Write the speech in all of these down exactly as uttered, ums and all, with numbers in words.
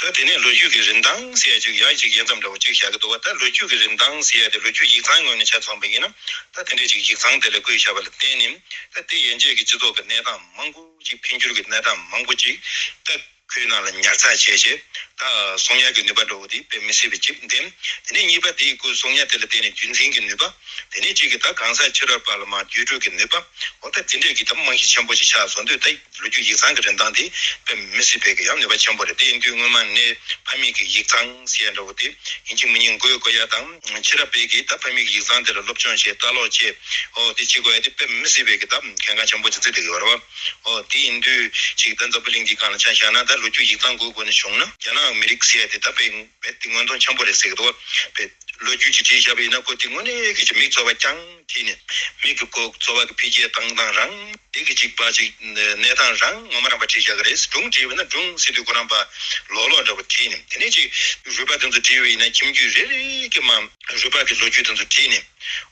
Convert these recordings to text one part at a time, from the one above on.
ད་དེ་ནས་ལོ་རྒྱུས་ཀྱི་རིན་ཐང་ཟེར་ཡ་ཅིག་ཡང་ཅིག་དབྱེ་མཚམས་འདྲ་བོ་ཅིག་བཞག་གི་འདུག་བ། ད་ལོ་རྒྱུས་ཀྱི་རིན་ཐང་ཟེར་ཡ་དེ་ལོ་རྒྱུས་ཡིག་ཚང་ངོས་ནས་ཆ་མཚོན་པ་ཡིན་ན། ད་དེ་འདྲའི་ཅིག་ཡིག་ཚང་དེ་ལ་བཀོད་བཞག་པ་ལ་བརྟེན་ནས། ད་དེ་ཡན་ཆད་ཀྱི་སྤྱི་ཚོགས་ཀྱི་གནས་སྟངས་མང་པོ་ཅིག་འཕེལ་འགྱུར་གྱི་གནས་སྟངས་མང་པོ་ཅིག་ད་ཁོའི་ནང་ལ་ཉར་ཚགས་བྱས་བྱས། ད་གསུང་ཡག་གི་ནུས་པ་འདྲ་བོ་དེ་དཔེ་མི་སྲིད་པའི་ཅིག་ལྡན། དེ་ནས་གཉིས་པ་དེའི་སྐུ་གསུང་ཉག་དེ་ལ་བརྟེན་ནས་རྒྱུན་འཛིན་གྱི་ནུས་པ། དེ་ནས་གཅིག་གིས་ད་གང་ཟག་ཕྱི་རབས་པ་ལ་མར་བརྒྱུད་སྤྲོད་ཀྱི་ནུས་པ། འོ་ད་དེ་འདྲས་ཀྱི་ད་རྨང་གཞི་ཆེན་པོ་ཞིག་ཆགས་སོང་དུས། ད་ལོ་རྒྱུས་ཡིག་ཚང་གི་རིན་ཐང་དེ་དཔེ་མི་སྲིད་པའི་གི་ཡང་ནུས་པ་ཆེན་པོ་རེད། དེ་ཡིན་དུས་སྔོན་མ་ནས་ཕ་མེས་ཀྱི་ཡིག་ཚང་ཟེར་ཡ་འདྲ་བོ་དེ་ཡིན་གཅིག་མིན་གཉིས་དགོས་དགོས་ཡ་དང་། ཕྱི་རབས་པས་ཀྱིས་ད་ཕ་མེས་ཀྱི་ཡིག་ཚང་དེ་ལ་སློབ་སྦྱོང་བྱས། ལྟ་ཀློག་བྱས། འོ་དེ་བྱེད་དགོས་ཡ་དེ་དཔེ་མི་སྲིད་པའི་གི་ད་གལ་འགངས་ཆེན་པོ་ཅིག་བརྩི་བསྡད་ཀྱི་ཡོད་རེད་བ། འོ་དེ་ཡིན་དུས་ཅིག་ད་འཛམ་བུ་གླིང་འདིའི་སྒང་ལ་ཆ་བཞག་ན། ད་ལོ་རྒྱུས་ཡིག་ཚང་དགོས་དགོས་ནས་བྱུང་ན། རྒྱ་ནག་མི་རིགས་ཟེར་ཡ་དེ་ད་དཔེ་རྦད་དེ་མངོན་མཐོང་ཆེན་པོ་རེད་ཟེར་གི་འདུག་བ། དཔེ་ལོ་རྒྱུས་ཅིག་བྲིས་བཞག་པ་ཡིན་ན། ཁོ་དེ་དངོས་གནས་ཀྱི་ཅིག་མིག་ཚོར་བ་རྐྱང་བྲིས་ནས། མིག་གི་ཁོ་ཚོར་བ་གི་འཕེལ་རྒྱས་བཏང་སྟངས་རང་། དེ་གི་ཅིག་པ་ཅིག་གནས་སྟངས་རང་ངོ་མ་རང་པ་བྲིས་བཞག་གི་རེད། སྒྲུང་བྲིས་པ་ཡིན་ན་སྒྲུང་ཟེར་དུས་ཁོ་རང་པ་ལོག་ལོག་འདྲ་པོ་བྲིས་ནས། དེ་ནས་ཅིག་རུས་པ་དེ་ཚོ་བྲིས་པ་ཡིན་ན་ཁྱིམ་རྒྱུད་རེ་རེ་གི་མར་རུས་པ་གི་ལོ་རྒྱུས་དེ་ཚོ་བྲིས་ནས།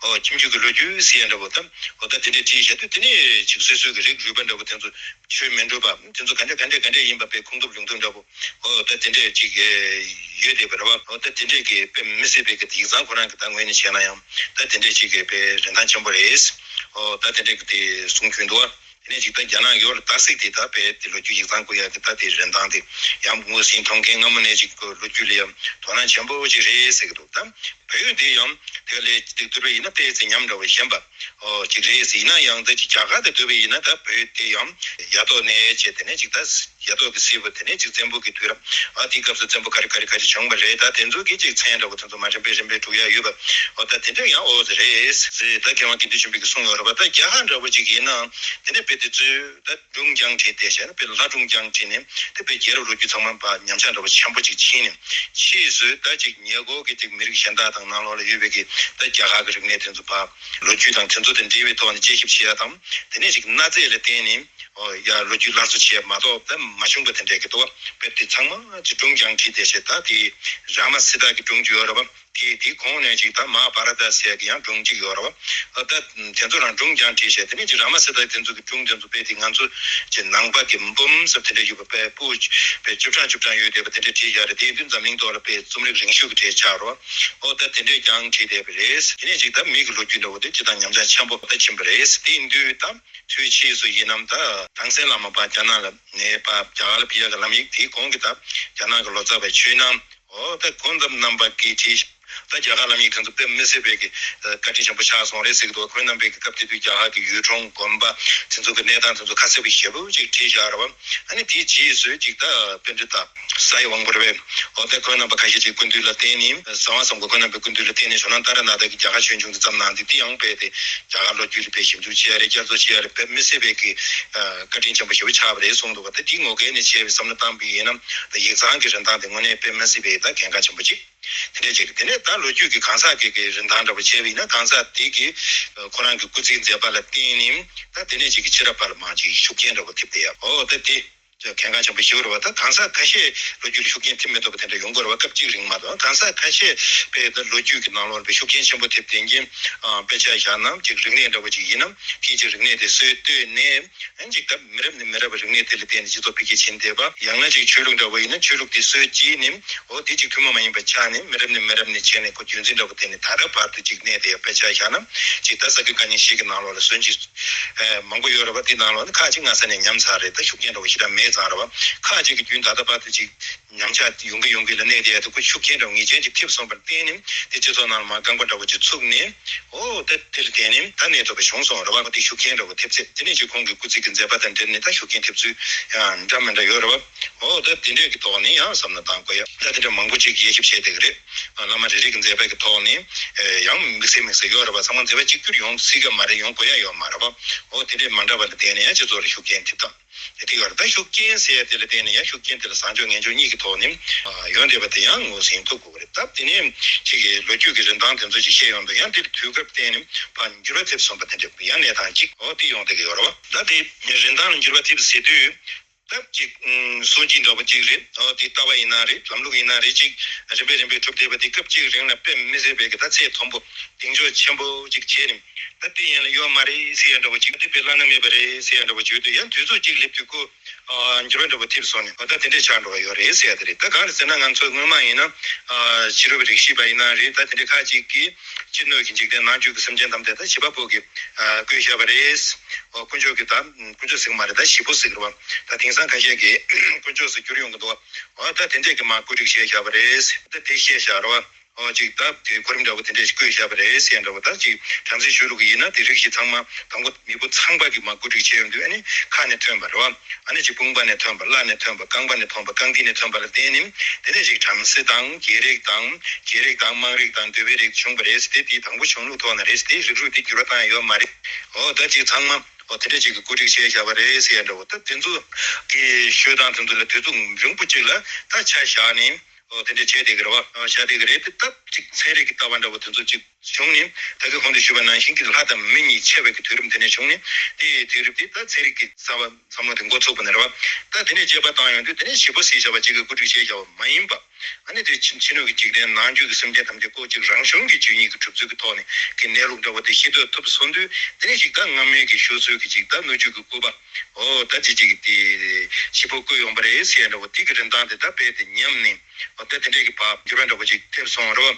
ཨོ་ཁྱིམ་རྒྱུད་ཀྱི་ལོ་རྒྱུས་ཟེར་ཡ་འདྲ་པོ་དང་། ཨོ་ད་དེ་འདྲས་བྲིས་བཞག་དུས། དེ་ནས་ཅིག་སོ་སོའི་གི་རིགས་རུས་པ་འདྲ་པོ་དེ་ཚོ་ཆོས་མི་འགྲོ་བ་དེ་ཚོ་ག་འདྲས་ག་འདྲས་ག་འདྲས་ཡིན་པ་དཔེ་ཁུངས་ཐུབ་ལུང་ཐུབ་འདྲ་པོ། ཨོ་ད་དེ་འདྲས་ཅིག་ཡོད་བསྡད་པ་རེད་བ། ཨོ་ད་དེ་འདྲས་ཀྱི་དཔེ་མི་སྲིད་པའི་གི་ཡིག་ཚང་ཁོ་རང་གི་ད་ངོས་ནས་བྱས་ན་ཡང་ད་དེ་འདྲས་ཅིག་གི་དཔེ་རིན་ཐང་ཆེན་པོ་རེད། ཨོ་ད་དེ་འདྲས་ཀྱི་དེ་གསུང་རྒྱུན་འདུག་བ། དེ་ནས་ཅིག་ད་རྒྱ་ནག་ཡོད་ལ་སྟག་གཟིག་དེ་ད་དཔེ་དེ་ལོ་རྒྱུས་ཡིག་ཚང་བཀོད་ཡག་གི་ད་དེ་རིན་ཐང་དེ་ཡང་ངོས་ཟིན་མཐོང་མཁན་སྔ་མོ་ནས་ཅིག་ལོ་རྒྱུས་ལ་ཡང་དོ་སྣང་ཆེན་པོ་ཅིག་རེད་ཟེར་གི་འདུག་ད་བལ་ཡུལ་དེ་ཡང་དེ་ལས་ཅིག་བསྡུར་བ་ཡིན་ན་དཔེ་ཚེ་ཉམས་འདྲ་བོ་ཞན་པ། ཨོ་ཅིག་རེད་ཟེར། ཡིན་ན་ཡང་ད་ཅིག་རྒྱ་གར་དང་བསྡུར་བ་ཡིན་ན། ད་བལ་ཡུལ་དེ་ཡང་ཡ་ཏོག་ནས་བྱས། དེ་ནས་ཅིག་ད་ཡ་ཏོག་གི་སྲིད་པ། དེ་ནས་ཅིག་བཙན་པོ་གི་དུས་རབས། ཨ་དེའི་སྐབས་སུ་བཙན་པོ་ག་རེ་ག་རེ་ག་རེ་བྱུང་བ་རེད། ད་དེ་ཚོ་གི་ཅིག་མཚན་འདྲ་བོ་དེ་ཚོ་མར་རིམ་པས་རིམ་པས་འབྲུ་ཡ་ཡོད་པ། ཨོ་ད་དེ་འདྲ་ཡང་ཨོ་ཟེར་རེད་ཟེར། ད་མཁས་དབང་དགེ་འདུན་ཆོས་འཕེལ་གྱིས་གསུངས་ཡོད་རེད་པ། ད་རྒྱ་གར་འདྲ་བོ་ཅིག་ཡིན་ན། དེ་ནས་དཔེ་དེ་ཚོས་ད་སྒྲུང་རྐྱང་བྲིས་ཏེ་བྱས་ན། དཔེ་ལྷ་སྒྲུང་རྐྱང་བྲིས་ནས་དེ་དཔེ་རྒྱལ་རབས་ལོ་རྒྱུས་ཚང་མ་ཕར་ཉམས་ཆག་འདྲ་བོ་ཆེན་པོ་ཅིག་ཕྱིན་ནས། ཕྱིས་སུ་ད་ཅིག་ཉེ་འཁོར་གྱི་ཅིག་མི་རིགས་གཞན་དག་དང་ནང་ལོགས་ལ་ཡོད་པའི་གི་ད་རྒྱ་གར་གྱི་རིག་གནས་དེ་ཚོ་ཕར་ལོ་རྒྱུས་དང་དེ་ཚོ་དང་འབྲེལ་བའི་ཐོག་ནས་དཔྱད་ཞིབ་བྱེད་ཡ་དང་། དེ་ནས་ཅིག་གནའ་རྫས་ལ་བརྟེན་ནས། ཨོ་ཡ་ལོ་རྒྱུས་སླར་གསོ་བྱས་མ་གཏོགས་ད་མ་བྱུང་བ་དེ་འདྲས་ཀྱི་འདུག་བ། དཔེ་དེ་ཚང་མ་ཅིག་སྒྲུང་རྐྱང་བྲིས་ཏེ་བྱས། ད་དེ་རཱ་མ་སི་ཏ་གི་སྒྲུང་ཅིག་ཡོད་རེད་བ། དེ་དེའི་གོང་ནས་ཅིག་ད་མ་ཧཱ་བྷ་ར་ཏ་ཟེར་གྱི་ཡང་སྒྲུང་གཅིག་ཡོད་རེད་བ། ཨ་ད་དེ་ཚོ་རང་སྒྲུང་རྐྱང་བྲིས་བྱས། དེ་ནས་ཅིག་རཱ་མ་སི་ཏ་དེ་ཚོ་གི་སྒྲུང་དེ་ཚོ་དཔེ་དེ་ང་ཚོ་ཅིག་ནང་པ་གི་འབུམ་ཟེར་དེ་འདྲས་ཡོད་པ། དཔེ་པོ་དཔེ་བཅུ་གྲངས་བཅུ་གྲངས་ཡོད་བསྡད་པ་དེ་འདྲས་བྲིས་བཞག་རེད། དེ་ཡིན་དུས་འཛམ་གླིང་ཐོག་ལ་དཔེ་རྩོམ་རིག་རིང་ཤོས་ཀྱི་གྲས་ཆགས་རེད་བ། ཨོ་ད་དེ་འདྲས་རྐྱང་བྲིས་བསྡད་པ་རེད། དེ་ནས་ཅིག་ད་མི་གི་ལོ་རྒྱུས་འདྲ་བོ་དེ་སྤྱིར་བཏང་ཉམས་ཆག་ཆེན་པོ་ད་ཕྱིན་པ་རེད། དེ་ཡིན་དུས་ད། དུས་ཕྱིས་སུ་ཡིན་ནམ། ད་དྭགས་གསལ་བླ་མ་པ་རྒྱ་ནག་ལ་ནས་པ་རྒྱ་གར་ལ་ཕེབས་ཡག་གི་ལམ་ཡིག་དེའི་གོང་གི་ད་རྒྱ་ནག་གི་ལོ་ཙཱ་བའི་ཆོས་ནང་། འོ་ད་ཁོང་རྣམ་རྣམ་པ་གིས་བྲིས། ད་རྒྱ་གར་ལམ་ཡིག་དེ་ཚོ་དཔེ་མི་སྲིད་པའི་གི་བཀའ་དྲིན་ཆེན་པོ་ཆགས་སོང་རེད་ཟེར་གི་འདུག་ཁོང་རྣམ་པའི་གི་སྐབས་དེ་དུས་རྒྱ་གར་གི་ཡུལ་གྲོང་དགོན་པ་དེ་ཚོ་གི་གནས་སྟངས་དེ་ཚོ་ཁ་གསལ་པོ་ཞེ་པོ་ཅིག་བྲིས་བཞག་རེད་བ། ཨ་ནི་དེའི་རྗེས་སུ་ཅིག་ད་པཎྜི་ཏ་ས་ཡི་དབང་པོ་རེད་པས། འོ་ད་ཁོང་རྣམ་པ་ཁ་ཤས་ཅིག་སྐུ་མདུན་ལ་བརྟེན་ནས། གསང་བ་བཟང་པོ་ཁོང་རྣམ་པའི་སྐུ་མདུན་ལ་བརྟེན་ནས། ཇོ་ནང་ཏཱ་ར་ནཱ་ཐ་གིས་རྒྱ་གར་ཆོས་འབྱུང་དེ་བརྩམས་གནང་སྟེ། དེ་ཡང་དཔེ་དེ་རྒྱ་གར་ལོ་རྒྱུས་ལ་དཔེ་ཞིབ་འཇུག་བྱེད་ཡ་རེད། བསྐྱར་བཟོ་བྱེད་ཡ་རེད། དཔེ་མི་སྲིད་པའི་གི་བཀའ་དྲིན་ཆེན་པོ་ཞེ་པོ་ཆགས་པ་རེད་གསུངས་འདུག་པ། ད་དེ་ངོ་སྐལ་ནས་བྱས་པའི་བསམ་བློ་བཏང་པ་ཡིན་ན། ད་ཡིག་ཚང་གི་རིན་ཐང་དེ་དངོས་གནས་དཔེ་མི་སྲིད་པའི་ད་གལ་འགངས་ཆེན་པོ་ཅིག་དེ་འདྲ་ཅིག་རེད། དེ་ནས་ད་ལོ་རྒྱུས་ཀྱི་གང་ཟག་གི་གི་རིན་ཐང་འདྲ་པོ་བྱས་པ་ཡིན་ན། གང་ཟག་དེ་གི་ཁོ་རང་གི་སྐུ་ཚེའི་མཛད་པ་ལ་བརྟེན་ནས། ད་དེ་ནས་ཅིག་གི་ཕྱི་རབས་པ་ལ་མར་ཅིག་ཤུགས་རྐྱེན་འདྲ་པོ་ཐེབས་བསྡད་ཡ། འོ་ད་དེ་གལ་འགངས་ཆེན་པོ་ཞིག་རེད་བ། ད་གང་ཟག་ཁ་ཤས་ལོ་རྒྱུས་ལ་ཤུགས་རྐྱེན་ཐེབས་མི་ཐུབ་པ་དེ་འདྲ་ཡོང་གི་རེད་བ། སྐབས་གཅིག་རིང་མ་གཏོགས། གང་ཟག་ཁ་ཤས་དཔེ་ད་ལོ་རྒྱུས་ཀྱི་ནང་ལོགས་ལ་དཔེ་ཤུགས་རྐྱེན་ཆེན་པོ་ཐེབས་བསྡད་མཁན། ཨ་དཔེ་ཆ་བཞག་ན་ཅིག་རིག་གནས་འདྲ་པོ་ཅིག་ཡིན་ན། དེའི་ཅིག་རིག་གནས་དེ་སྲོལ་བཏོད་ནས། ཨ་ཅིག་ད་མི་རབས་ནས་མི་རབས་རིག་གནས་དེ་ལ་བརྟེན་ནས་སྤྱི་ཚོགས་འཕེལ་རྒྱས་ཕྱིན་བསྡད་པ། ཡང་ན་ཅིག་ཆོས་ལུགས་འདྲ་པོ་ཡིན་ན་ཆོས་ལུགས་དེ་སྲོལ་བརྒྱུད་ནས། འོ་དེ་ཅིག་ཐུན་མོང་མ་ཡིན་པ་ཆགས་ནས། མི་རབས་ནས་མི་རབས་ནས་བྱས་ནས་ཁོ་རྒྱུན་འཛིན་འདྲ་པོ་དེ་ནས་ད་ལྟ་བར་དུ་ཅིག་གནས་བསྡད་ཡ། དཔེ་ཆ་བཞག་ན་ཅིག་ད་ས་དགེ་བཀའ་རྙིང་བཞི་གི་ནང་ལོགས་ལ་སྲོལ་འབྱེད་ཨེ་མང་པོ་ཡོད་རེད་བ། དེ་ནང་ལོགས་ནས་ཁག་ཅིག་སྔ་ས་ནས་ཉམས་ཚར་རེད། ད་ཤུགས་རྐྱེན་འདྲ་པོ་ཞེ་དྲག་མེད་ཙང་རེད་བ། ཁག་ཅིག་གི་རྒྱུན་ད་ལྟ་བར་དུ་ཅིག་ཉམས་ཆག་ཡོང་གི་ཡོང་གི་ལ་གནས་བསྡད་ཡ་དེ། ཁོ་ཤུགས་རྐྱེན་འདྲ་པོ་ངེས་ཅན་ཅིག་ཐེབས་སོང་བར་བརྟེན་ནས། དེ་སྤྱི་ཚོགས་ནང་ལ་མར་རྐང་པ་འདྲ་པོ་ཅིག་ཚུགས་ནས། འོ་དེ་དེ་ལ་བརྟེན་ནས་ད་གནས་ཐུབ་པ་བྱུང་སོང་རེད་བ། དེ་ཤུགས་རྐྱེན་འདྲ་པོ་ཐེབས་ཚད་དེ་ནས་ཅིག་ཁོང་གི་སྐུ་ཚེ་གི་མཛད་པ་དང་འབྲེལ་ནས་ད་ཤུགས་རྐྱེན་ཐེབས་ཚུལ་ཡང་འདྲ་མི་འདྲ་ཡོད་རེད་བ། འོ་ད་དེ་འདྲས་ཀྱི་ཐོག་ནས་ཡང་བསམ་བློ་བཏང་དགོས་ཡ། ད་དེ་འདྲ་མང་པོ་ཅིག་དབྱེ་ཞིབ་བྱས་བསྡད་ཀྱི་རེད། བླ་མ་རེ་རེ་གི་མཛད་པ་གི་ཐོག་ནས་ཨེ་ཡང་དམིགས་བསལ་དམིགས་བསལ་ཡོད་རེད་བ། ཚང་མ་མཛད་པ་གཅིག་གྱུར་ཡོང་སྲིད་ཀྱི་མ་རེད། ཡོང་དགོས་ཡ་ཡོད་མ་རེད་བ། འོ་དེ་འདྲས་མ་འདྲ་བ་ལ་བརྟེན་ནས་ཡང་སྤྱི་ཚོགས་ལ་ཤུགས་རྐྱེན་ཐེབས་སྟངས་དེ་ཡོད་རེད། ད་ཤུགས་རྐྱེན་ཟེར་ཡ་དེ་ལ་བརྟེན་ནས་ཡང་ཤུགས་རྐྱེན་དེ་ལ་བཟང་ཕྱོགས་ངན་ཕྱོགས་གཉིས་ཀྱི་ཐོག་ནས་ཨ་ཡོང་བསྡད་པ་དེ་ཡང་ངོས་ཟིན་ཐུབ་དགོས་ཀྱི་རེད། སྟབས་དེ་ནས་ཅིག་གི་ལོ་རྒྱུས་ཀྱི་རིན་ཐང་དེ་ཚོ་ཅིག་བཤད་ཡོང་དུས། ཡང་དེ་དུས་སྐབས་བརྟེན་ནས་ཕར་འགྱུར་བ་ཐེབས་སོང་བ་དེ་འདྲ་ཡང་གནས་སྟངས་ཅིག་འོ་དེ་ཡོང་བསྡད་ཀྱི་ཡོད་རེད་བ། ད་དེ་རིན་ཐང་ལ་འགྱུར་བ་ཐེབས་ཟེར་དུས། སྐབས་གཅིག་ཨུམ་སྲོལ་འབྱེད་འདྲ་པོ་གཅིག་རེད། འོ་དེ་ལྟ་བ་ཡིན་ན་རེད། ལམ་ལུགས་ཡིན་ན་རེད། གཅིག་རིམ་པས་རིམ་པས་གྲུབ་བསྡད་པ་དེ་སྐབས་གཅིག་རིང་ལ་དཔེ་མི་སྲིད་པའི་གི་ད་ཚད་མཐོན་པོ་གདེང་འཇོག་ཆེན་པོ་གཅིག་བྱས་ནས། ད་དེ་ཡན་ལ་ཡོད་མ་རེད་ཟེར་ཡ་འདྲ་བོ་ཅིག་དེ་དཔེ་བླ་ན་མེད་པ་རེད་ཟེར་ཡ་འདྲ་བོ་བརྗོད་དུས་ཡང་དུས་ཚོད་ཅིག་སླེབས་དུས་ཁོ་འགྱུར་བ་འདྲ་བོ་ཐེབས་སོང་ནས་ད་དེ་འདྲས་ཆགས་འགྲོ་བ་ཡོད་རེད་ཟེར་ཡ་དེ་རེད། ད་གང་རེད་ཟེར་ན་ང་ཚོ་སྔོན་མ་ཡིན་ན་ཕྱི་རོལ་པའི་རིགས་ཤེས་པ་ཡིན་ན་རེད། ད་དེ་འདྲས་ཁ་ཅིག་གིས་ཕྱི་སྣོད་ཀྱི་འཇིག་རྟེན་ནང་བཅུད་ཀྱི་སེམས་ཅན་ཐམས་ཅད་ད་བྱིས་པ་པོ་གིས་བཀོད་བཞག་པ་རེད། དཀོན་མཆོག་གིས་ད་དཀོན་མཆོག་ཟེར་གི་མ་རེད། ད་བྱིས་པོ་ཟེར་གི་རེད་བ། ད་དེང་སང་ཁ་ཤས་ཀྱིས་དཀོན་མཆོག་ཟེར་བསྒྱུར་ཡོང་གི་འདུག་བ། ད་དེ་འདྲས་ཀྱིས་མར་བཀོད་སྒྲིག་བྱས་བཞག་པ་རེད། ད་དེ་བཤད་བཞག་རེད་བ། ཨོ་ཅིག་ད་དེ་གོ་རིམ་འདྲ་བོ་དེ་འདྲས་ཤིག་བཀོད་བཞག་པ་རེད་ཟེར་འདྲ་བོ། ད་ཅིག་བྲམ་ཟེ་ཆོས་ལུགས་ཡིན་ན་དེ་རིགས་ཤིག་ཚང་མ་དང་པོ་མི་བུ་ཚང་པ་གིས་མར་བཀོད་སྒྲིག་བྱས་ཡོང་དུས་ཨ་ནི་ཁ་ནས་ཐོན་པ་རེད་བ། ཨ་ནི་ཅིག་དཔུང་པ་ནས་ཐོན་པ། བརླ་ནས་ཐོན་པ། རྐང་པ་ནས་ཐོན་པ། རྐང་མཐིལ་ནས་ཐོན་པ་ལ་བརྟེན་ནས་དེ་འདྲས་ཤིག་བྲམ་ཟེ་དང་རྒྱལ་རིགས་དང་རྒྱལ་རིགས་དང་དམངས་རིགས་དང་གདོལ་པའི་རིགས་བྱུང་བ་རེད་ཟེར་ཏེ། དེ་དང་པོ་གཞུང་ལུགས་ཐོག་ནས་རེད་ཟེར་ཏེ། རིགས་རུས་དེ་འགྱུར་བ་བཏང་ཡ་ཡོད་མ་རེད། ཨོ་ད་ཅིག་ཚང་མ་ཨོ་དེ་འདྲས་ཅིག་གིས་བཀོད་སྒྲིག་བྱས་བཞག་པ་རེད་ཟེར་ཡ་འདྲ་བོ། ད་དེ་ཚོ་གི་ཤོད་སྟངས་དེ་ཚོ་ལ་དུས་ཚོད་རིང་པོ་ཅིག་ལ་ད་ཆ་བཞག་ནས། ཨོ་དེ་འདྲ་བྱས་བསྡད་ཀྱི་རེད་བ། ཨོ་བྱས་བསྡད་ཀྱི་རེད་དེ། ད་ཅིག་ཚན་རིག་གི་ལྟ་བ་འདྲ་བོ་དེ་ཚོ་ཅིག་བྱུང་ནས། ད་གིན་གོང་དུ་ཞུས་པ་ནང་བཞིན་གྱི་ལྷ་དང་མི་གཉིས་ཕྱེ་བའི་གི་དུས་རིམ་དེ་འདྲ་བྱུང་ནས། དེའི་དུས་རིམ་དེ་ད་ཚན་རིག་གི་རྩ་བ་བསམ་བློ་དེ་འགོ་ཚུགས་པ་ནས་རེད་བ། ད་དེ་ནས་དཔྱད་པ་བཏང་ཡོང་དུས་དེ་ནས་བྱིས་པ་ཟེར་བྱ་བ་ཅིག་གིས་བཀོད་སྒྲིག་བྱས་བྱ་བ་མ་ཡིན་པ། ཨ་ནི་དེ་ཕྱི་ཕྱི་སྣོད་ཀྱི་འཇིག་རྟེན་ནང་བཅུད་ཀྱི་སེམས་ཅན་ཐམས་ཅད་ཀོ་ཅིག་རང་བྱུང་གི་ཆོས་ཉིད་ཀྱི་གྲུབ་ཚུལ་གྱི་ཐོག་ནས་ཀྱི་གནས་ལུགས་འདྲ་བོ་དེ་ཤེས་འདོད་ཐུབ་སོང་དུས། དེ་ནས་ཅིག་ད་སྔ་མའི་གི་ཤོད་ཚོད་ཀྱི་ཅིག་ད་སྣོད་བཅུད་ཀྱི་སྐུད་པ། ཨོ་ད་ཅི་ཅིག་དེ་ཞིབ་པོ་བཀོད་ཡོང་པ་རེད་ཟེར་ཡ་འདྲ་བོ་དེ་གི་རིན་ཐང་དེ་ད་རྦད་དེ་ཉམས་ནས། ཨོ་ད་དེ་འདྲས་ཀྱི་བར་འགྱུར་བ་འདྲ་བོ་ཅིག་ཐེབས་སོང་རོ།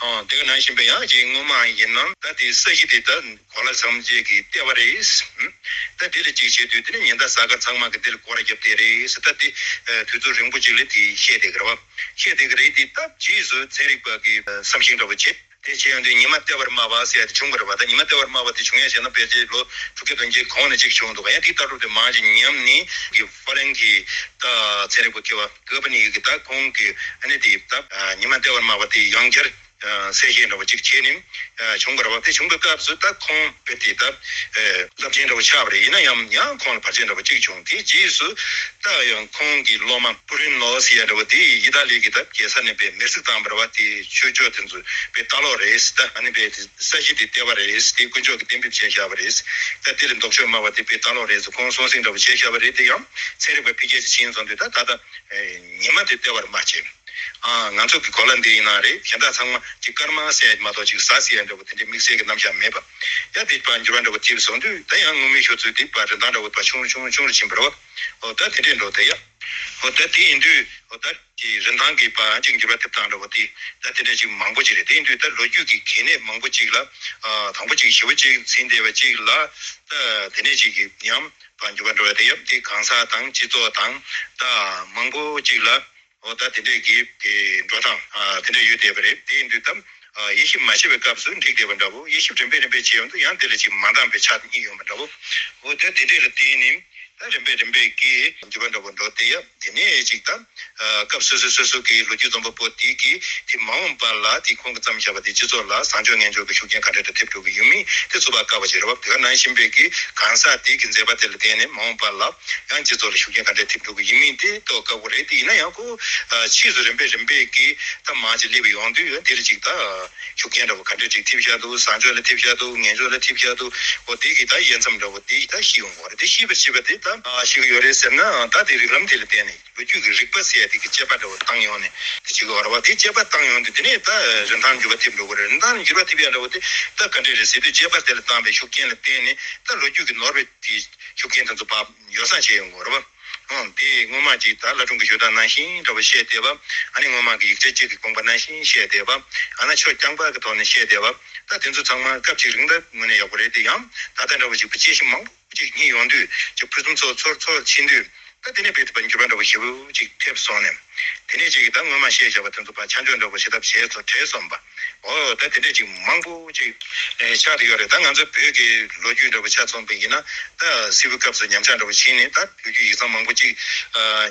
ཨོ་དེ་ག་ནང་བཞིན་པའི་ཡང་ཅིག་སྔོན་མ་ཡིན་ན་ད་དེ་ས་གཞི་དེ་ད་གོ་ལ་ཐམས་ཅད་ཀྱི་ལྟེ་བ་རེད། ད་དེ་ལ་ཅིག་བྱེད་དུས་དེ་ནི་ཉི་ཟླ་གཟའ་སྐར་ཚང་མ་གི་དེ་ལ་སྐོར་ར་བརྒྱབ་བསྡད་རེད་ཟེར། ད་དེ་དུས་ཚོད་རིང་པོ་ཅིག་ལ་དེ་བཤད་བསྡད་ཀྱི་རེད་བ། བཤད་བསྡད་ཀྱི་རེད་དེ། ད་རྗེས་སུ་ཚན་རིག་པ་གི་བསམ་གཞིག་འདྲ་བོ་བྱེད། དེ་བྱས་ཡོང་དུས་ཉི་མ་ལྟེ་བར་སྨྲ་བ་ཟེར་ཡ་དེ་བྱུང་བ་རེད་བ། ད་ཉི་མ་ལྟེ་བར་སྨྲ་བ་དེ་བྱུང་ཡ་བྱས་ན་ཕལ་ཆེར་ལོ་དྲུག་བརྒྱ་བདུན་བརྒྱའི་གོང་ནས་ཅིག་བྱུང་འདུག་ག་ཡང་དེ་ལྟ་གྲུབ་དེ་མང་ཅིག་ཉམས་ནས་གི་ཧྥ་རན་གྱི་ད་ཚན་རིག་པ་མཁས་པ་ཀོ་པར་ནི་ཀུས་ཀྱིས་ད་ཁོང་གི་ཨ་ནི་དེ་ད་ཉི་མ་ལྟེ་བར་སྨྲ་བ་དེ་ཡང་བསྐྱར་གསལ་བཤད་འདྲ་བོ་ཅིག་བྱས་ནས་བྱུང་བ་རེད་བ། དེ་བྱུང་བའི་སྐབས་སུ་ད་ཁོང་དཔེ་དེ་ད་རླབས་ཆེན་འདྲ་བོ་ཆགས་པ་རེད། ཡིན་ན་ཡང་ཡང་ཁོང་ལ་བར་ཆད་འདྲ་བོ་ཅིག་བྱུང་། དེ་རྗེས་སུ་ད་ཡང་ཁོང་གི་སློབ་མ་པུ་རིན་ལོ་ཟེར་ཡ་འདྲ་བོ་དེ་ཡི་ད་ལི་གི་ད་རྒྱལ་ས་ནས་དཔེ་མེར་སྲེག་བཏང་བ་རེད་བ། དེ་ཆོས་ཕྱོགས་དེ་ཚོ་དཔེ་ལྟ་ལོག་རེད། ད་ཨ་ནི་དཔེ་དེ་ས་གཞི་དེ་ལྟེ་བ་རེད། དེ་དཀོན་མཆོག་གིས་གཏན་འབེབས་བྱས་བཞག་པ་རེད། ད་དེ་ལ་ལྡོག་ཕྱོགས་སྨྲ་བ་དེ་དཔེ་ལྟ་ལོག་རེད་ཟེར་ཁོང་གསུང་གསེང་འདྲ་བོ་བྱས་བཞག་པ་རེད། དེ་ཡང་ཚན་རིག་པ་ཕལ་ཆེར་ཕྱིན་སོང་དུས་ད་ད་ལྟ་ཉི་མ་དེ་ལྟེ་བར་སྨྲ་བྱས། ཨ་ང་ཚོ་གི་གོ་ལ་འདི་ཡིན་ན་རེད། གཞན་དག་ཚང་མ་ཅིག་སྐར་མ་ཟེར་ཡ་མ་གཏོགས་ཅིག་གཟའ་ཟེར་ཡ་འདྲ་བོ་དེ་འདྲའི་དམིགས་བསལ་གྱི་རྣམ་གཞག་མེད་པ། ཡང་དེ་པ་འགྱུར་བ་འདྲ་བོ་ཐེབས་སོང་དུས་ད་ཡང་སྔོན་མའི་ཤོད་ཚོད་དེ་པ་རིན་ཐང་འདྲ་བོ་པ་ཆུང་རུ་ཆུང་རུ་ཆུང་རུ་ཕྱིན་པ་རེད་བ། ཨོ་ད་དེ་འདྲས་འགྲོ་དེ་ཡ། ཨོ་ད་དེ་ཡིན་དུས་ཨོ་ད་ཀྱི་རིན་ཐང་གི་པ་ཅིག་འགྱུར་བ་ཐེབས་སྟངས་འདྲ་བོ་དེ་ད་དེ་འདྲས་ཅིག་མང་པོ་ཅིག་རེད། དེ་ཡིན་དུས་ད་ལོ་རྒྱུས་ཀྱི་གལ་གནད་མང་པོ་ཅིག་ལ་ཨ་དང་པོ་ཅིག་ཞེ་པོ་ཅིག་ཟིན་བསྡད་པ་ཅིག་ལ་ད་དེ་ནས་ཅིག་གི་ཡང་པ་འགྱུར་བ་འགྲོ་བ་དེ་ཡ། དེ་གང་ཟག་དང་སྤྱི་ཚོགས་དང་ད་མང་པོ་ཅིག་ལ། འོ་ད་དེ་འདྲས་ཀྱི་དེ་འགྲོ་སྟངས་ཨ་དེ་འདྲས་ཡོད་བསྡད་པ་རེད། དེ་ཡིན་དུས་ད་ཨ་དབྱེ་ཞིབ་མ་བྱས་པའི་སྐབས་སུ་འགྲིག་བསྡད་པ་འདྲ་བོ། དབྱེ་ཞིབ་རིམ་པས་རིམ་པས་བྱས་ཡོང་དུས་ཡང་དེ་ལ་ཅིག་མ་འདང་བའི་ཆ་གཉིས་ཡོད་པ་འདྲ་བོ། འོ་ད་དེ་འདྲས་ལ་བརྟེན་ནས་ད་རིམ་པས་རིམ་པས་ཀྱི་འགྱུར་བ་འདྲ་བོ་འགྲོ་དེ་ཡ། དེ་ནས་ཅིག་ད་ཨ་སྐབས་སོ་སོ་སོ་སོ་གི་ལོ་རྒྱུས་རྩོམ་པ་པོ་དེ་གིས་དེ་མ་འོངས་པ་ལ་དེ་ཁོང་གིས་བརྩམས་བཞག་པ་དེ་སྤྱི་ཚོགས་ལ་བཟང་སྤྱོད་ངན་སྤྱོད་ཀྱི་ཤུགས་རྐྱེན་ག་འདྲ་འདྲ་ཐེབས་འགྲོ་གི་ཡོད་མེད་དེ་རྩོད་པ་དཀའ་བ་ཞིག་རེད་བ། དེ་ག་ནང་བཞིན་པའི་གི་གང་ཟག་དེ་གི་མཛད་པ་དེ་ལ་བརྟེན་ནས་མ་འོངས་པ་ལ་ཡང་སྤྱི་ཚོགས་ལ་ཤུགས་རྐྱེན་ག་འདྲ་ཐེབས་འགྲོ་གི་ཡིན་མིན་དེ་རྟོགས་དཀའ་བོ་རེད། དེ་ཡིན་ན་ཡང་ཁོ་ཨ་ཕྱིས་སུ་རིམ་པས་རིམ་པས་ཀྱིས་ད་མང་ཅིག་སླེབས་ཡོང་དུས་ཡང་དེ་ལ་ཅིག་ད་ཤུགས་རྐྱེན་འདྲ་བོ་ག་འདྲ་ཅིག་ཐེབས་བཞག་འདུག་བཟང་སྤྱོད་ལ་ཐེབས་བཞག་འདུག་ངན་སྤྱོད་ལ་ཐེབས་བཞག་འདུག་འོ་དེ་གི་ད་དབྱེ་མཚམས་འདྲ་བོ་དེ་ད་ཤེས་ཡོང་གི་རེད། དེ་ཤེས་པར་བྱེད་པ་དེ་ད་ཨ་ཤེས་ཀྱི་ཡོད་རེད་ཟེར་ན་ད་དེ་རིགས་ལམ་དེ་ལ་བརྟེན་ནས། ལོ་རྒྱུས་ཀྱི་རིག་པ་ཟེར་ཡ་དེ་གི་དཔྱད་པ་འདྲ་བོ་བཏང་ཡོང་ནས་དེ་བྱེད་དགོས་རེད་བ། དེ་དཔྱད་པ་བཏང་ཡོང་དུས་དེ་ནས་ད་རིན་ཐང་འགྱུར་བ་ཐེབས་འགྲོ་གི་རེད། རིན་ཐང་འགྱུར་བ་ཐེབས་ཡ་འདྲ་བོ་དེ་ད་ག་འདྲས་རེད་ཟེར་དུས་དཔྱད་པ་དེ་ལ་བཏང་བའི་ཤུགས་རྐྱེན་ལ་བརྟེན་ནས་ད་ལོ་རྒྱུས་ཀྱི་ནོར་བའི་དེ་ཤུགས་རྐྱེན་དེ་ཚོ་ཕར་ཡོ་བསྲང་བྱས་ཡོང་དགོས་རེད་བ། ཨང་དེ་སྔོན་མ་ཅིག་ད་ལྷ་སྒྲུང་གི་ཤོད་སྟངས་ནང་བཞིན་འདྲ་བོ་བཤད་བསྡད་པ། ཨ་ནི་སྔོན་མ་གི་ཡིག་ཆ་གཅིག་གི་དགོངས་པ་ནང་བཞིན་བཤད་བསྡད་པ། ཨ་ན་ཆོས་རྐྱང་པ་གི་ཐོག་ནས་བཤད་བསྡད་པ། ད་དེ་ཚོ་ཚང་མ་སྐབས་ཅིག་རིང་ད་དངོས་གནས་ཡག་པོ་རེད། དེ་ཡང་ད་ལྟ་འདྲ་བོ་ཅིག་པ་དཔྱད་གཞི་མང་པོ། གཅིག་གཉིས་ཡོང་དུས་ཅིག་ཕུན་སུམ་ཚོགས་ཚོགས་ཚོགས་ཕྱིན་དུས་ད་དེ་ནས་དཔེ་དེ་པ་འགྱུར་བ་འདྲ་བོ་ཞེ་པོ་ཅིག་ཐེབས་སོང་ནས། དེ་ནས་ཅིག་ད་སྔོན་མ་བཤད་བཞག་པ་དེ་ཚོ་ཕར་ཆ་འཇོག་འདྲ་བོ་བྱེད་ཐབས་བྱས་སོང་བྲལ་སོང་པ། འོ་ད་དེ་འདྲས་ཅིག་མང་པོ་ཅིག་ཆགས་བསྡད་ཡོད་རེད། ད་ང་ཚོ་བོད་ཀྱི་ལོ་རྒྱུས་འདྲ་བོ་ཆ་མཚོན་པ་ཡིན་ན་ད་སིལ་བུའི་སྐབས་སུ་ཉམས་ཆག་འདྲ་བོ་ཕྱིན་ནས་ད་ལོ་རྒྱུས་ཡིག་ཚང་མང་པོ་ཅིག་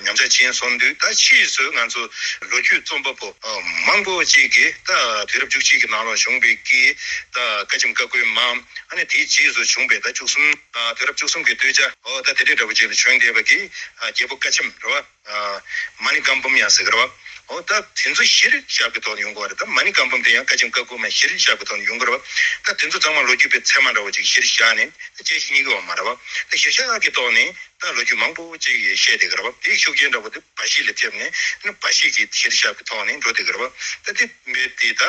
ཉམས་ཆག་ཕྱིན་སོང་དུས་ད་ཕྱིས་སུ་ང་ཚོ་ལོ་རྒྱུས་རྩོམ་པ་པོ་མང་པོ་ཅིག་གིས་ད་དུས་རབས་བཅུ་གཅིག་གི་ནང་ལོགས་བྱུང་བའི་གི་ད་བཀའ་ཆེམས་བཀའ་བཀོད་མ་ཨ་ནི་དེའི་རྗེས་སུ་བྱུང་བའི་ད་བཅུ་གསུམ། ཨ་དུས་རབས་བཅུ་གསུམ་གྱི་སྟོད་ཆ། ཨོ་ད་དེ་འདྲའི་འདྲ་བོ་ཅིག་ལ་བྱོན་བསྡད་པ་གི་ཨ་རྒྱལ་པོ་བཀའ་ཆེམས་རེད་བ། ཨ་མ་ཎི་བཀའ་འབུམ་ཡང་ཟེར་གི་རེད་བ། འོ་ད་དེ་ཚོ་གཞིར་བཞག་གི་ཐོག་ནས་ཡོང་གི་ཡོད་རེད། ད་མ་ཎི་བཀའ་འབུམ་དེ་ཡང་བཀའ་ཆེམས་བཀའ་བསྒོ་མ་གཞིར་བཞག་གི་ཐོག་ནས་ཡོང་གི་རེད་བ། ད་དེ་ཚོ་ཚང་མ་ལོ་རྒྱུས་པའི་ཚད་མ་འདྲ་བོ་ཅིག་གཞིར་བཞག་ནས་ད་དཔྱད་གཞི་གཉིས་ཀ་བ་མ་རེད་བ། ད་གཞིར་བཞག་གི་ཐོག་ནས་ད་ལོ་རྒྱུས་མང་པོ་ཅིག་བཤད་བསྡད་ཀྱི་རེད་བ། དེའི་ཤུགས་རྐྱེན་འདྲ་བོ་དེ་བ་ཤི་ལ་ཐེབས་ནས་ཨ་ནི་བ་ཤི་གི་གཞིར་བཞག་གི་ཐོག་ནས་འགྲོ་བསྡད་ཀྱི་རེད་བ། ད་དེ་མི་དེ་ད་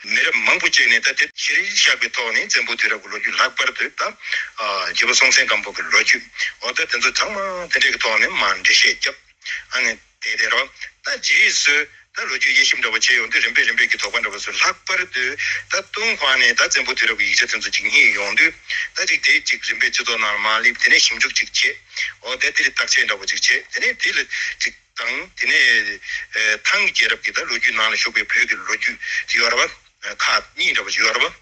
མི་རབས་མང་པོ་ཅིག་ནས་ད་དེ་གཞིར་བཞག་གི་ཐོག་ནས་བཙན་པོའི་དུས་རབས་ཀྱི་ལོ་རྒྱུས། ལྷག་པར་དུ་ད་ཨ་རྒྱལ་པོ་སྲོང་བཙན་སྒམ་པོ་གི་ལོ་རྒྱུས། འོ་ད་དེ་ཚོ་ཚང་མ་དེ་འདྲས་ཀྱི་ཐོག་ནས་མར་འགྲེལ་བཤད་བརྒྱབ། ཨ་ནི་དེ་དེ་རོ། ད་རྗེས་སུ་ད་ལོ་རྒྱུས་དབྱེ་ཞིབ་འདྲ་བོ་བྱས་ཡོང་དུས། རིམ་པས་རིམ་པས་ཀྱི་དོགས་པ་འདྲ་བོ་ཚོ། ལྷག་པར་དུ་ད་ཏུན་ཧོང་ནས་ད་བཙན་པོའི་དུས་རབས་ཀྱི་ཡིག་ཆ་དེ་ཚོ་ཅིག་རྙེད་ཡོང་དུས། ད་ཅིག་དེ་ཅིག་རིམ་པས་སྤྱི་ཚོགས་ནང་ལ་མར་སླེབས། དེ་ནས་ཞིབ་འཇུག་ཅིག་བྱས། འོ་དེ་དེ་ལ་བརྟག་དཔྱད་འདྲ་བོ་ཅིག་བྱས། དེ་ནས་དེ་ལ་ཅིག་དང་། དེ་ནས་ཨེ་ཐང་གི་རྒྱལ་རབས་ཀྱི་ད་ལོ་རྒྱུས་ནང་ལ་ཞུགས་པའི་བོད་ཀྱི་ལོ་རྒྱུས་དེ་ཡོད་རེད་བ། ཁག་གཉིས་འདྲ་བོ་ཅིག་ཡོད་རེད་བ།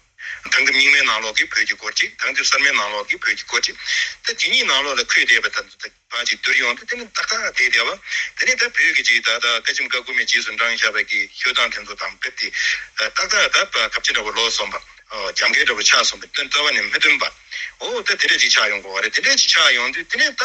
དེང་དུས་རྙིང་མའི་ནང་ལོགས་ཀྱི་བོད་ཀྱི་སྐོར་ཅིག་དེང་དུས་གསར་མའི་ནང་ལོགས་ཀྱི་བོད་ཀྱི་སྐོར་ཅིག་ད་དེ་གཉིས་ནང་ལོགས་ལ་འཁོད་བསྡད་པ་ད་ད་ཕར་ཅིག་བསྡུར་ཡོང་དུས། དེ་ནི་ཏག་ཏག་བསྡད་བསྡད་པ། དེ་ནི་ད་བོད་ཀྱི་ཅིག་ད་ད་བཀའ་ཆེམས་བཀའ་བསྒོ་མའི་རྗེས་སུ་འབྲངས་བཞག་པའི་གི་ཤོད་སྟངས་དེ་ཚོ་དང་རྦད་དེ་ཏག་ཏག་ད་གབ་ཅིག་འདྲ་བོ་ལོག་སོང་བ། ཨོ་རྒྱབ་འགལ་འདྲ་བོ་ཆགས་སོང་བ། དོན་རྩ་བ་ནས་མི་མཐུན་པ། འོ་ད་དེ་འདྲས་ཅིག་ཆགས་ཡོང་གི་ཡོད་རེད། དེ་འདྲས་ཅིག་ཆགས་ཡོང་དུས། དེ་ནས་ད་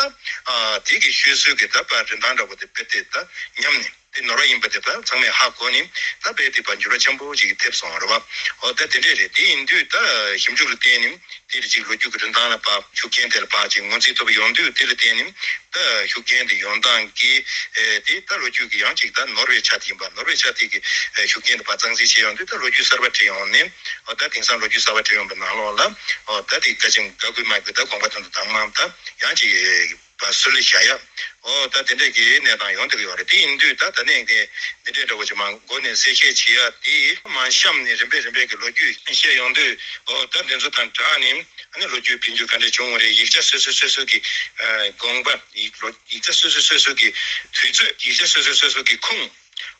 ཨ་དེ་གི་ཤོད་སྲོལ་གྱི་ད་ཕར་རིན་ཐང་འདྲ་བོ་དེ་རྦད་དེ་ད་ཉམས་ནས། དེ་ནོར་བ་ཡིན་པ་དེ་ད་ཚང་མས་ཧ་གོ་ནས། ད་རྦད་དེ་ཕར་འགྱུར་བ་ཆེན་པོ་ཅིག་ཐེབས་སོང་བ་རེད་བ། འོ་ད་དེ་འདྲས་རེད། དེ་ཡིན་དུས་ད་ཞིབ་འཇུག་ལ་བརྟེན་ནས་དེ་ལ་ཅིག་ལོ་རྒྱུས་ཀྱི་རིན་ཐང་ལ་ཕར་ཤུགས་རྐྱེན་དེ་ལ་ཕར་ཅིག་ངོས་འཛིན་ཐུབ་ཡོང་དུས། དེ་ལ་བརྟེན་ནས་ད་ཤུགས་རྐྱེན་དེ་ཡོང་སྟངས་ཀྱིས་ཨེ་དེ་ད་ལོ་རྒྱུས་ཀྱི་ཡང་ཅིག་ད་ནོར་བའི་ཆ་དེ་ཡིན་པ། ནོར་བའི་ཆ་དེ་གི་ཨེ་ཤུགས་རྐྱེན་དེ་ཕར་གཙང་སེལ་བྱས་ཡོང་དུས། ད་ལོ་རྒྱུས་གསར་པ་བྲིས་ཡོང་ནས། འོ་ད་དེང་སང་ལོ་རྒྱུས་གསར་པ་བྲིས་ཡོང་པའི་ནང་ལོགས་ལ། འོ་ད་དེ་བཀའ་ཆེམས་བཀའ་བསྒོ་མ་གི་ད་དགོངས་པ་དེ་ཚོ་དང་མ་ད་ཡང་ཅིག་པ་སུ་ལ་བཞག་ཡ། འོ་ད་དེ་འདྲས་ཀྱི་གནས་སྟངས་ཡོང་བསྡད་ཀྱི་ཡོད་རེད། དེ་ཡིན་དུས་ད་ད་ནས་ཀྱི་འདི་འདྲས་འདྲ་བོ་ཅིག་མར་མགོ་ནས་གསལ་བཤད་བྱེད་ཡ་དེ་མར་གཤམ་ནས་རིམ་པས་རིམ་པས་ཀྱི་ལོ་རྒྱུས་བཤད་ཡོང་དུས། འོ་ད་འདི་ཚོ་དང་སྦྲགས་ནས་ཨ་ནི་ལོ་རྒྱུས་འཕེལ་འགྱུར་ག་འདྲས་བྱུང་བ་རེད། ཡིག་ཆ་སོ་སོ་སོ་སོ་གི་ཨ་དགོངས་པ། ཡིག་ལོ་ཡིག་ཆ་སོ་སོ་སོ་སོ་གི་དུས་ཚོད། ཡིག་ཆ་སོ་སོ་སོ་སོ་གི་ཁུངས།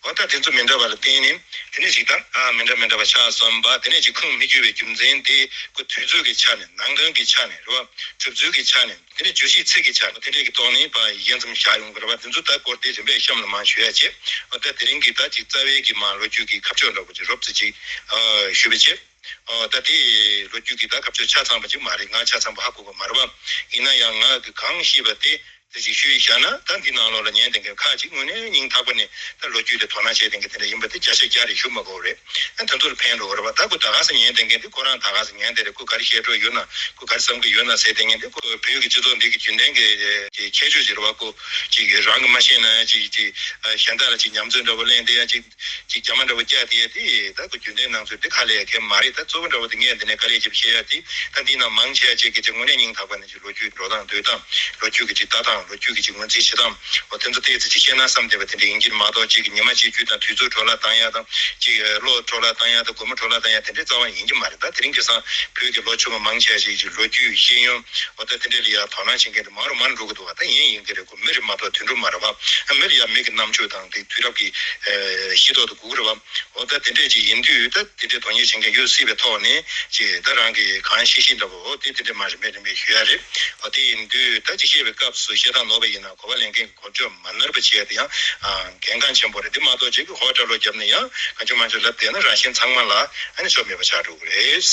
འོ་ད་དེ་ཚོ་མི་འདྲ་བ་ལ་བརྟེན་ནས་དེ་ནས་ཅིག་ད་ཨ་མི་འདྲ་མི་འདྲ་བ་ཆགས་སོང་བ། དེ་ནས་ཅིག་ཁུངས་མི་འཁྱོལ་བའི་རྒྱུ་མཚན་དེ་ཁོ་དུས་ཚོད་ཀྱི་ཆ་ནས། ནང་དོན་གྱི་ཆ་ནས་རེད་བ། གྲུབ་ཚུལ་གྱི་ཆ་ནས། དེ་ནས་བརྗོད་གཞིའི་ཚིག་གི་ཆ་ནས། དེ་འདྲས་ཀྱི་ཐོག་ནས་ཕར་དབྱེ་མཚམས་བཞག་ཡོང་གི་རེད་བ། དེ་ཚོ་ད་སྐོར་དེ་རིམ་པས་གཤམ་ལ་མར་ཞུ་ཡ་བྱེད། འོ་ད་དེ་རིང་གི་ད་ཅིག་རྩ་བའི་གི་མར་ལོ་རྒྱུས་ཀྱི་ཁ་ཕྱོགས་འདྲ་བོ་ཅིག་རོབ་ཙམ་ཅིག་ཨ་ཞུས་པ་བྱེད། འོ་ད་དེ་ལོ་རྒྱུས་ཀྱི་ད་ཁ་ཕྱོགས་ཆ་ཚང་བ་ཅིག་མ་རེད། ང་ཆ་ཚང་བ་ཧ་གོ་གི་མ་རེད་བ། ཡིན་ན་ཡང་ང་གིས་གང་ཤེས་པ་དེ་དེ་ཅིག་ཞུས་བཞག་ན། ད་འདི་ནང་ལོགས་ལ་ཉན་བསྡད་མཁན་ཁག་ཅིག་དངོས་གནས་སྙིང་ཐག་པ་ནས་ད་ལོ་རྒྱུས་ལ་དོ་སྣང་བྱེད་བསྡད་མཁན་དེ་འདྲ་ཡིན་པ་དེ་བརྒྱ་ཆ་བརྒྱ་རེད་ཞུ་མ་དགོས་རེད། ཨ་དེ་ཚོ་ལ་ཕན་འགྲོ་གི་རེད་བ། ད་ཁོ་ད་ག་ས་ཉན་བསྡད་མཁན་དེ་ཁོ་རང་ད་ག་ས་ཉན་བསྡད་རེད། ཁོ་ག་རེ་བཤད་འགྲོ་ཡོད་ན། ཁོ་ག་རེ་བསམ་གི་ཡོད་ན་ཟེར་བསྡད་མཁན་དེ། ཁོ་བོད་ཀྱི་སྤྱི་ཚོགས་འདི་གི་རྒྱུན་ལྡན་གྱི་ཁྱད་ཆོས་ཅིག་རེད་བ། ཁོ་ཅིག་རང་གིས་མ་ཤེས་ན་ཡང་ཅིག་ཅིག་གཞན་དག་ལ་ཅིག་ཉམས་ཚོད་འདྲ་བོ་ལེན་བསྡད་ཡ། ཅིག་ཅིག་རྒྱ་མ་འདྲ་བོ་རྒྱག་དེ་དེ་ད་ཁོ་རྒྱུན་ལྡན་སྣང་ཚུལ་དེ་ཁ་ལས་ཡ་གལ་མ་རེད། ད་གཙོ་བོ་འདྲ་བོ་དེ་ངས་འདི་ནས་དཀའ་ལས་ཀྱིས་བཤད་ཡ་དེ། ད་འདི་ནང་མང་ཆེ་བ་ཅིག་གིས་ཅིག་དངོས་གནས་སྙིང་ཐག་པ་ནས་ཅིག་ལོ་རྒྱུས་འགྲོ་སྟངས་སྡོད་སྟངས། ལོ་རྒྱུས་ཀྱི་ཅིག་ལྟ་སྟངས། ལོ་རྒྱུས་ཀྱི་ཅིག་ངོས་འཛིན་བྱེད་སྟངས། འོ་དེ་ཚོ་ཏོག་ཙམ་ཅིག་ཤེས་ན་བསམ་བསྡད་པ་དེ་འདྲ་ཡིན་གྱི་མ་གཏོགས། ཅིག་ཉི་མ་གཅིག་རྒྱུ་དང་དུས་ཚོད་འཕྲོ་བརླག་བཏང་ཡ་དང་། ཅིག་བློ་འཕྲོ་བརླག་བཏང་ཡ་དང་། སྒོར་མོ་འཕྲོ་བརླག་བཏང་ཡ་དེ་འདྲའི་རྩ་བ་ཡིན་གྱི་མ་རེད། ད་དེ་རིང་ཁ་སང་བོད་ཀྱི་ལོ་ཆུང་བ་མང་ཆེ་བ་ཞིག་ཅིག་ལོ་རྒྱུས་ཤེས་ཡོན། འོ་ད་དེ་འདྲ་ལ་ཡ་དོ་སྣང་བྱེད་མཁན་དེ་མང་རུ་མང་རུ་འགྲོ་གི་འདུག་བ། ད་ཡིན་ཡིན་གྱི་རེད། ཁོ་མི་རེད་མ་གཏོགས་དུད་འགྲོ་མ་རེད་བ། མི་ལ་ཡ་མི་གི་རྣམ་དཔྱོད་དང་དེ་དུས་རབས་ཀྱི་ཤེས་རྟོགས་དེ་དགོས་ཀྱི་རེད་བ། འོ་ད་དེ་འདྲས་ཅིག་ཡིན་དུས། ད་དེ་འདྲས་དོན་གཉེར་བྱེད་མཁན་ཡོད་སྲིད་པའི་ཐོག་ནས་ཅིག་ད་རང་གིས་གང་ཤེས་ཤེས་འདྲ་བོ། འོ་དེ་དེ་འདྲས་མར་རིམ་པས་རིམ་པས་ཞུ་ཡ་རེད། འོ་དེ་ཡིན་དུས་ད་ཅིག་བཤད་པའི་སྐབས་སུ་བཤད་སྟངས་ནོར་བ་ཡིན་ན་གོ་བ་ལེན་མཁན་གྱི་གོ་ཆོད་མ་ནོར་བ་བྱེད་ཡ་དེ་ཡང་གལ་འགངས་ཆེན་པོ་རེད། དེ་མ་གཏོགས་ཅིག་གི་ཧོ་སྐྲ་ལོ་བརྒྱབ་ནས་ཡང་གང་བྱུང་མང་བྱུང་ལབ་བསྡད་ན་རང་གཞན་ཚང་མ་ལ་ཨ་ནི་ཆོ་མེད་པ་ཆགས་འགྲོ་གི་རེད།